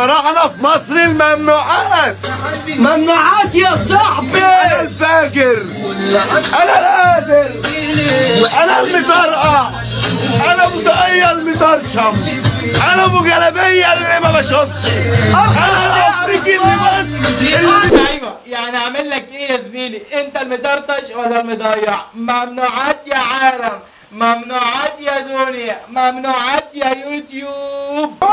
اخترعنا في مصر الممنوعات. ممنوعات يا صاحبي. انا الفاجر، انا القادر، انا المطرقع، انا متقية المطرشم، انا ابو جلابية اللي ما بشوفش، انا الافريقي اللي بس اللي. ايوه يعني اعمل لك ايه يا زميلي؟ انت المطرطش ولا المضيع؟ ممنوعات يا عالم، ممنوعات يا دنيا، ممنوعات يا يوتيوب.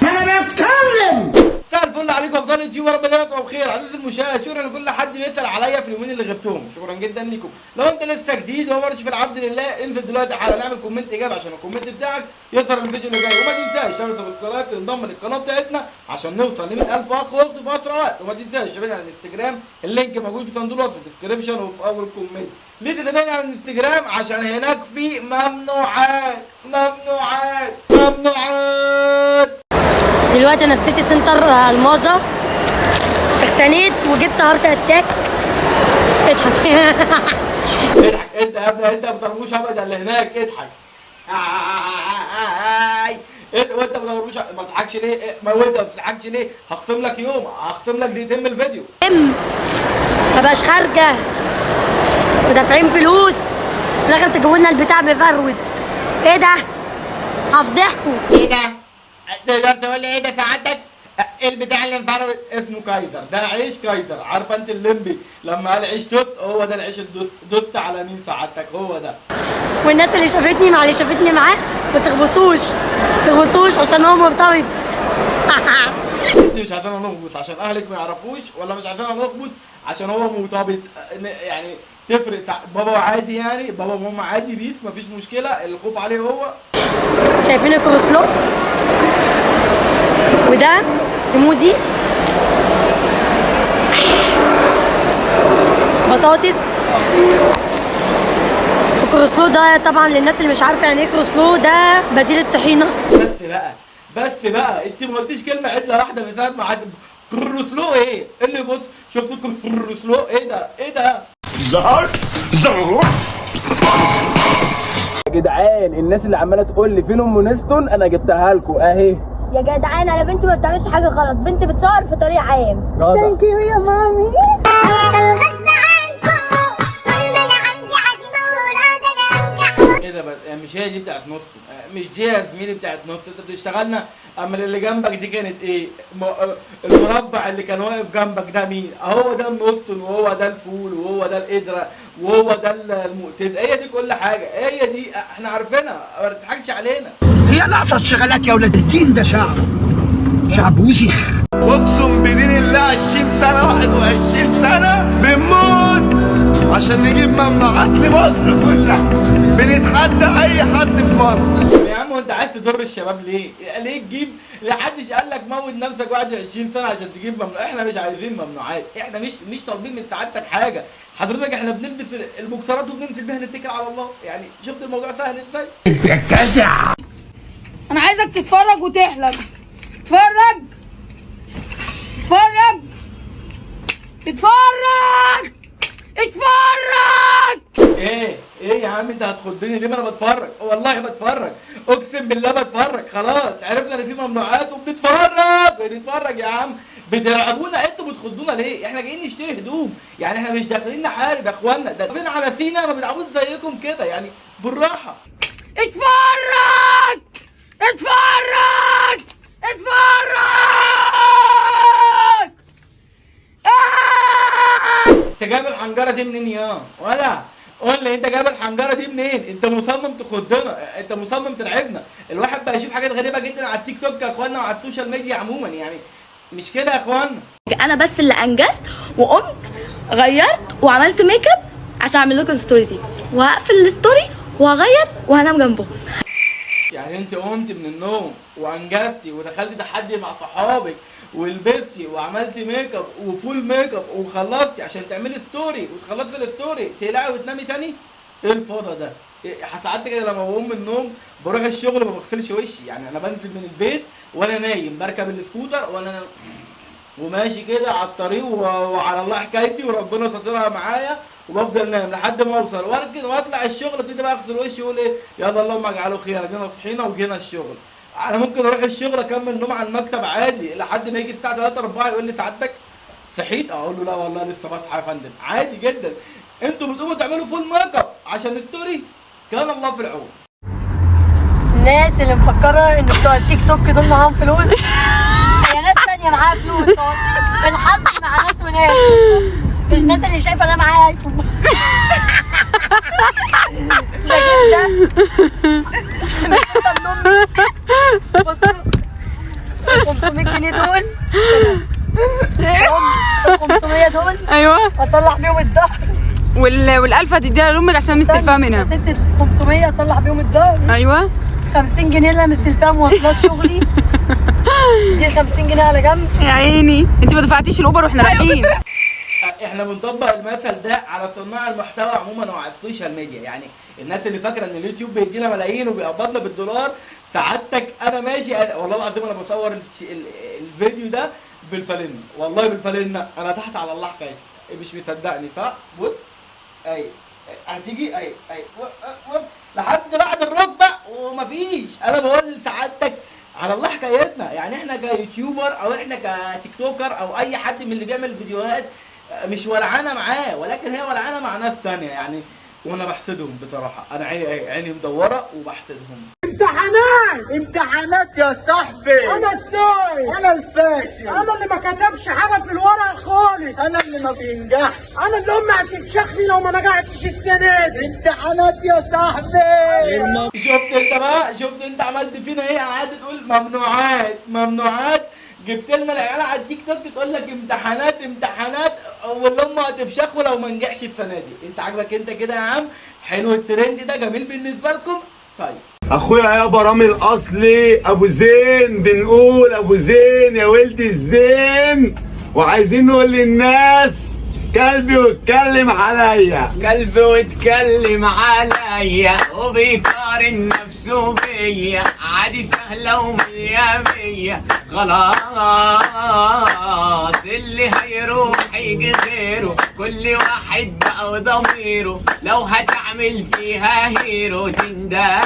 انا بتكلم. مساء الفل عليكم ابطال اليوتيوب، يا رب دايما تبقوا بخير. عزيزي المشاهد، شكرا لكل حد بيسال عليا في اليومين اللي غبتهم، شكرا جدا ليكم. لو انت لسه جديد وما مرش في العبد لله، انزل دلوقتي حالا اعمل comment ايجابي عشان ال comment بتاعك يظهر الفيديو اللي جاي، وما تنساش تعمل subscribe تنضم للقناة بتاعتنا عشان نوصل ل 100000 اخ واخت في اسرع وقت. وما تنساش تتابعنا على الانستجرام، ال link موجود في صندوق الوصف في ال description وفي اول comment. ليه تتابعني على الانستجرام؟ عشان هناك في ممنوعات ممنوعات ممنوعات. دلوقتي انا في سيتي سنتر الماظة، اغتنيت وجبت heart attack. اضحك. اضحك انت يا ابني، انت ما بتضربوش ابدا اللي هناك، اضحك. انت وانت ما بتضربوش، ما بتضحكش ليه؟ ما وانت ما بتضحكش ليه؟ هخصم لك يوم، هخصم لك دقيقتين من الفيديو. ما بقاش خارجه ودافعين فلوس، في الاخر تجيبوا لنا البتاع مفرود. ايه ده؟ هفضحكوا. ايه ده؟ تقدر تقول لي ايه ده سعادتك؟ ايه البتاع اللي مفرود؟ اسمه كايزر، ده عيش كايزر. عارفه انت الليمبي لما قال عيش توست؟ هو ده العيش الدوست. دوست على مين سعادتك؟ هو ده. والناس اللي شافتني مع اللي شافتني معاه ما تغبصوش، تغبصوش عشان هو مرتبط. انت مش عايزانا نغبص عشان اهلك ما يعرفوش، ولا مش عايزانا نغبص عشان هو مرتبط؟ يعني تفرق. بابا عادي، يعني بابا وماما عادي، peace، مفيش مشكلة، الخوف عليه هو. شايفين الكروسلو؟ وده سموزي بطاطس. الكروسلو ده طبعا للناس اللي مش عارفه يعني ايه كروسلو، ده بديل الطحينه. بس بقى، بس بقى، انت ما قلتيش كلمة عدله واحدة من ساعة ما عد كروسلو. ايه اللي بص شفت كروسلو؟ ايه ده؟ ايه ده؟ زهقت زهقت. يا جدعان، الناس اللي عماله تقول لي فين ام نستون، انا جبتها لكم اهي. يا جدعان، انا بنتي ما بتعملش حاجة غلط، بنتي بتصور في طريق عام. جدع. thank you يا مامي. ايه ده بس؟ يعني مش هي دي بتاعت نص؟ مش دي يا زميلي بتاعت نص؟ انت بتشتغلنا. اما اللي جنبك دي كانت ايه؟ المربع اللي كان واقف جنبك ده مين؟ هو ده النص، وهو ده الفول، وهو ده القدرة، وهو ده المقتدر. هي دي كل حاجة، هي دي احنا عارفينها، ما تضحكش علينا. هي ناقصه شغلات يا ولاد الدين، ده شعب، شعب وسخ. اقسم بدين الله 20 سنة، 21 سنة بنموت عشان نجيب ممنوعات لمصر كلها، بنتحدى اي حد في مصر. يا عم وانت عايز تضر الشباب ليه؟ ليه تجيب؟ لا حدش قال لك موت نفسك 21 سنة عشان تجيب ممنوع، احنا مش عايزين ممنوعات، احنا مش طالبين من سعادتك حاجة، حضرتك احنا بنلبس البوكسرات وبننزل بيها نتكل على الله، يعني شفت الموضوع سهل ازاي؟ انا عايزك تتفرج وتحلم. اتفرج اتفرج اتفرج اتفرج. ايه ايه يا عم انت هتخضني ليه؟ ما انا بتفرج، والله بتفرج، اقسم بالله بتفرج. خلاص عرفنا ان في ممنوعات وبنتفرج، بنتفرج يا عم. بتلعبونا انتوا، بتخضونا ليه؟ احنا جايين نشتري هدوم، يعني احنا مش داخلين نحارب يا اخوانا، ده فين على سينا ما بيلعبوش زيكم كده، يعني بالراحة. اتفرج اتفرج اتفرج. انت جايب الحنجرة دي منين يا ولا؟ قول لي انت جايب الحنجرة دي منين؟ انت مصمم تخضنا، انت مصمم ترعبنا. الواحد بقى يشوف حاجات غريبة جدا على التيك توك يا اخوانا وعلى ال social media عموما، يعني مش كده يا اخوانا؟ انا بس اللي انجزت وقمت غيرت وعملت make up عشان اعمل لكم story دي، وهقفل ال story وهغير وهنام جنبه. يعني انت قمتي من النوم وانجزتي ودخلتي تحدي مع صحابك ولبستي وعملتي make up و full make up وخلصتي عشان تعملي story وتخلصي ال story تقلعي وتنامي تاني؟ ايه الفضا ده؟ إيه ساعات كده لما بقوم من النوم بروح الشغل ما بغسلش وشي، يعني انا بنزل من البيت وانا نايم، بركب السكوتر وانا وماشي كده على الطريق وعلى الله حكايتي وربنا ساترها معايا، وبفضل نايم لحد ما اوصل واركن واطلع الشغل، ابتدي بقى اغسل وشي واقول ايه يلا اللهم اجعله خير، ادينا صحينا وجينا الشغل. انا ممكن اروح الشغل اكمل نوم على المكتب عادي لحد ما يجي الساعة 3 4 يقول لي سعادتك صحيت، اقول له لا والله لسه بصحى يا فندم، عادي جدا. انتوا بتقوموا تعملوا full makeup عشان story، كان الله في العون. الناس اللي مفكرة ان بتوع التيك توك دول معاهم فلوس، هي ناس تانية معاها فلوس، الحظ مع ناس وناس، مش الناس اللي شايفه انا معايا ايفون. ده جدا من امي. بصوا 500 جنيه دول، 500 دول ايوه اصلح بيهم الظهر، والالفة تديها لامك عشان مستلفاها منها. ست 500 اصلح بيهم الظهر. ايوه 50 جنيه اللي انا مستلفاها مواصلات شغلي دي 50 جنيه على جنب. يا عيني انت ما دفعتيش الاوبر واحنا رايحين. احنا بنطبق المثل ده على صناع المحتوى عموما وعلى ال social media، يعني الناس اللي فاكره ان اليوتيوب بيدينا ملايين وبيقبضنا بالدولار، سعادتك انا ماشي والله العظيم انا بصور الفيديو ده بالفالنة، والله بالفالنة، انا تحت على الله حكايتي، مش مصدقني صح؟ بص اي هتيجي اي اي لحد بعد الركبة ومفيش. انا بقول لسعادتك على الله حكايتنا، يعني احنا ك YouTuber او احنا ك TikToker او اي حد من اللي بيعمل فيديوهات مش ولعانه معاه، ولكن هي ولعانه مع ناس تانية يعني، وانا بحسدهم بصراحة، انا عيني مدورة وبحسدهم. امتحانات امتحانات يا صاحبي. انا السايق، انا الفاشل، انا اللي ما كتبش حاجة في الورق خالص، انا اللي ما بينجحش، انا اللي امي هتفشخني لو ما نجحتش السنة دي. امتحانات يا صاحبي. شفت انت بقى، شفت انت عملت فينا ايه؟ قعدت تقول ممنوعات ممنوعات، جبت لنا العيال على التيك توك تقول لك امتحانات امتحانات، واللي هم هتفشخوا لو ما نجحش السنة دي. انت عاجبك انت كده يا عم؟ حلو الترند ده، جميل بالنسبة لكم. طيب اخويا يابا رامي الاصلي ابو زين، بنقول ابو زين يا ولد الزين، وعايزين نقول للناس كلبي واتكلم عليا، كلب واتكلم عليا وبيقارن نفسه بيا، عادي سهلة ومية مية، خلاص اللي هيروح يجي غيره، كل واحد بقى وضميره، لو هتعمل فيها hero تنداس.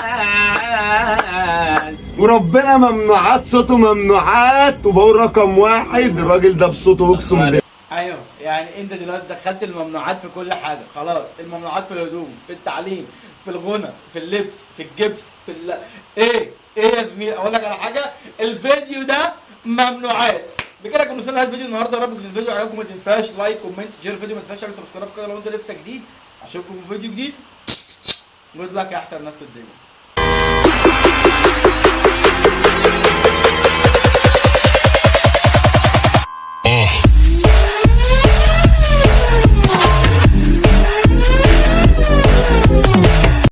وربنا ممنوعات صوته ممنوعات، وبقول رقم واحد الراجل ده بصوته اقسم بالله. ايوه يعني انت دلوقتي دخلت الممنوعات في كل حاجة، خلاص الممنوعات في الهدوم، في التعليم، في الغنى، في اللبس، في الجبس، في ايه ايه يا زميلي؟ اقول لك على حاجة، الفيديو ده ممنوعات. بكده كنا وصلنا لهذا الفيديو النهارده. يا رب يكون الفيديو عجبكم، ما تنساش like comment share الفيديو، ما تنساش تعمل subscribe كده لو انت لسه جديد. اشوفكم في فيديو جديد. good luck يا احسن ناس في الدنيا.